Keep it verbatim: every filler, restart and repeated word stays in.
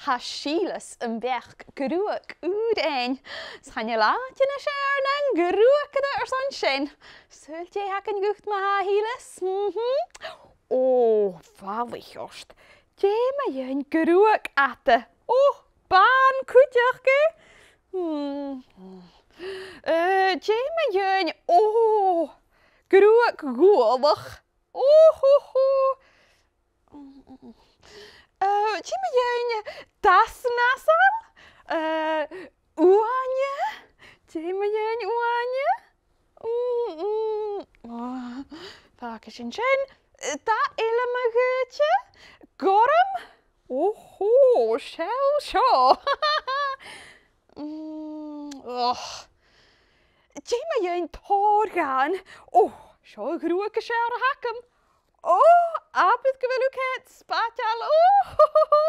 Tha Sìleas am beachd gruag ùr fhaighinn. 'S chan eil àite nas fheàrr na an gruagaire airson sin. Saoil dè th' againn dhut ma-thà, a Shìleas? Mhm. Ò, bhalaich ort. Dè mu dheidhinn gruag fhada? Ò, bàn cuideachd, eh? Hmm. Eh, dè mu dheidhinn, ò, gruag ghualach? Ò, hò, hò. Eh, dè mu dheidhinn dath-nasail? Eh, uaine? Dè mu dheidhinn uaine? Mm, mm. Ò, fàgaidh sinn sin. Eh, dath eile ma dhòigh? Gorm? Ò, hò, seall seo. Mm, och. Dè mu dheidhinn tòrr dhàn? Ò, seo a' ghruag as fheàrr a th' agam. Ò, abair gu bheil thu ceart, spaideil. Ò, hò, hò, hò.